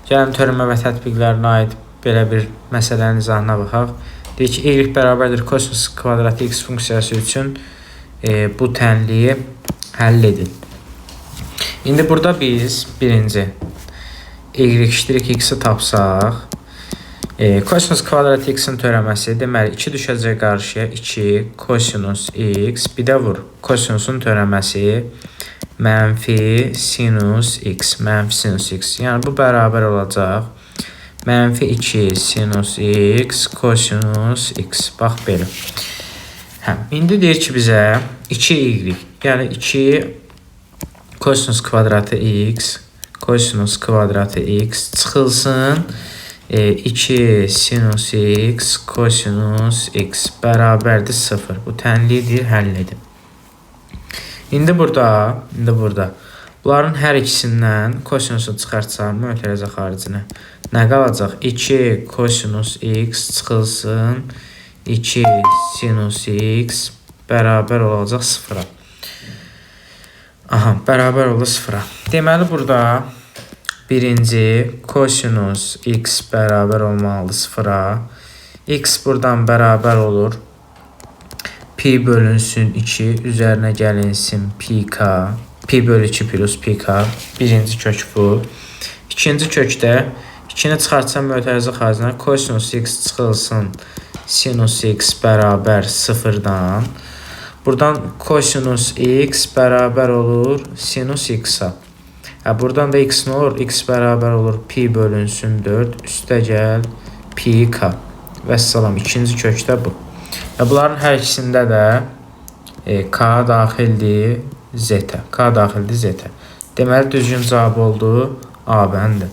Gəlin törəmə və tətbiqlərinə aid belə bir məsələnin izahına baxaq. Deyir ki, y bərabərdir kosinus kvadratı x funksiyası üçün bu tənliyi həll edin. İndi burada biz birinci y x-i tapsaq, kosinus kvadratı x-in törəməsi, deməli 2 düşəcək qarşıya 2 kosinus x, bir də vur kosinusun törəməsi mənfi sinus x, mənfi sinus x. Yəni bu bərabər olacaq mənfi 2 sinus x kosinus x. Bax belə. Hə, indi deyir ki bizə 2y, yəni 2 kosinus kvadratı x, kosinus kvadratı x çıxılsın 2 sinus x kosinus x bərabərdir 0. Bu tənliyi həll edin. İndi burada bunların hər ikisindən kosinusu çıxartsam mötərizə xaricinə nə qalacaq? 2 kosinus x çıxılsın 2 sinus x bərabər olacaq 0-a. Aha, bərabər oldu 0-a. Deməli burada birinci kosinus x bərabər olmalıdır 0-a. X buradan bərabər olur. Pi bölünsün 2, üzərinə gəlinsin pi k. Pi bölü 2 plus pi k. Birinci kök bu. İkinci kökdə 2-ni çıxartsam mötərizə xaricinə kosinus x çıxılsın sinus x bərabər 0-dan. Buradan kosinus x bərabər olur sinus x-a. Buradan da x nə olur? X bərabər olur pi bölünsün 4, üstə gəl pi k. Vəssalam, ikinci kökdə bu. Və bunların hər ikisində də k daxildir z-ə. K daxildir z-ə. Deməli, düzgün cavab oldu A bəndi.